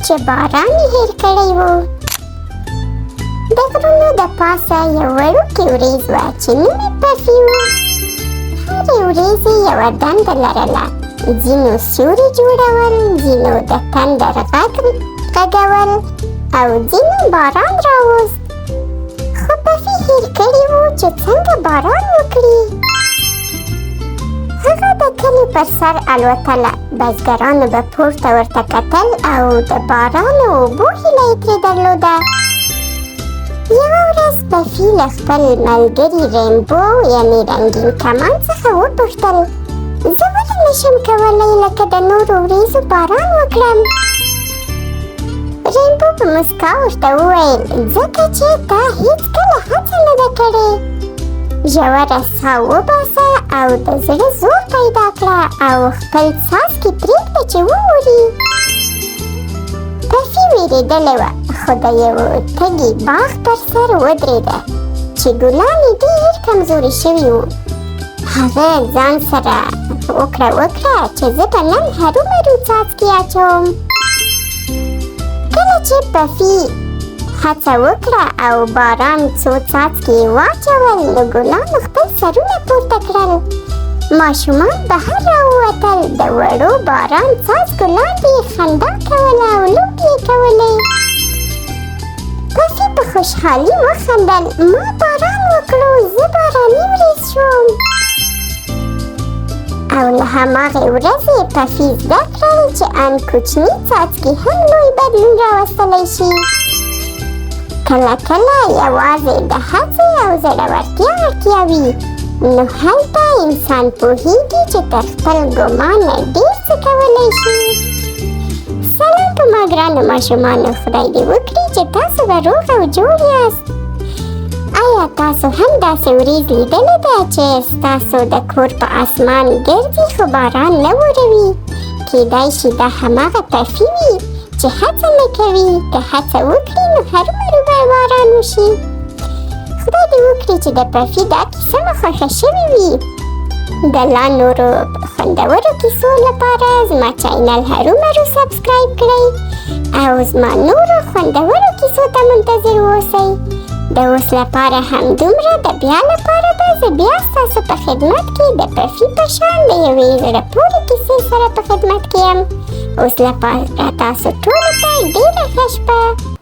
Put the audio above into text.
چې باران یې هېر کړی و. د غرونو د پاسه یو وړوکې وریځ وه چې نوم یې پفي و. هرې وریځې یوه دنده لرله. ځینو سیوري جوړول، ځینو د تندر غږ غږول او ځینو باران راوست. خو پفي هېر کړي وو چې څنګه باران وکړي. هغه د کلي پر سر الوتله. بزګرانو به پورته ورته کتل او د باران او اوبو هیله یې ترې درلوده. یوه ورځ پفي له خپل ملګري ریمبو یعنې رنګین کمان څخه وپوښتل، زه ولې نشم کولی لکه د نورو وریځو باران وکړم؟ ریمبو په مسکا ورته وویل، ځکه چې تا هیڅکله هڅه نه ده کړې. ژوره ساه وباسه او د زړه زور پیدا کړه او خپل څاڅکي پرېږده چې ووري. پفي وېرېدلې وه، خو د یوه تږي باغ پر سر ودرېده چې ګلان یې ډېر کمزوري شوي وو. هغه ځان سره وکړه وکړه چې زه به نن هرومرو څاڅکي اچوم. کله چې پفي هڅه وکړه او باران څو څاڅکي یې واچول، نو ګلانو خپل سرونه پورته کړل. ماشومان بهر راووتل، د وړو باران څاڅکو لاندې یې خندا کوله او لوبې یې کولې. پفي په خوشحالي وخندل، ما باران وکړو، زه باراني وریځ شوم. او له هماغې ورځې پفي زده کړل چې ان کوچني څاڅکي هم لوی بدلون راوستلی شي. کله کله یوازې د هڅې او زړورتیا اړتیا وي، نو هلته انسان پوهیږي چې تر خپل ګمانه ډېر څه کولی شي. سلام په ما ګرانو ماشومانو، خدای دې وکړي چې تاسو به روغ او جوړ یاست. آیا تاسو هم داسې وریځ لیدلې ده چې ستاسو د کور په اسمان ګرځي خو باران نه وروي؟ کیدای شي دا هماغه پفي وي چې هڅه نه کوي. که هڅه وکړي نو هرومرو به باران وشي. خدای دې وکړي چې د پفي دا کیسه مو خوښه شوې وي. د لا نورو خوندورو کیسو لپاره زما چینل هرومرو سبسکرایب کړئ او زما نورو خوندورو کیسو ته منتظر واوسئ. د اوس لپاره همدومره، د بیا لپاره به زه بیا ستاسو په خدمت کې د پفي په شان د یوې زړه پورې کیسې سره په خدمت کې یم. اوس لپاره تاسو ټولو ته ډېره ښه شپه.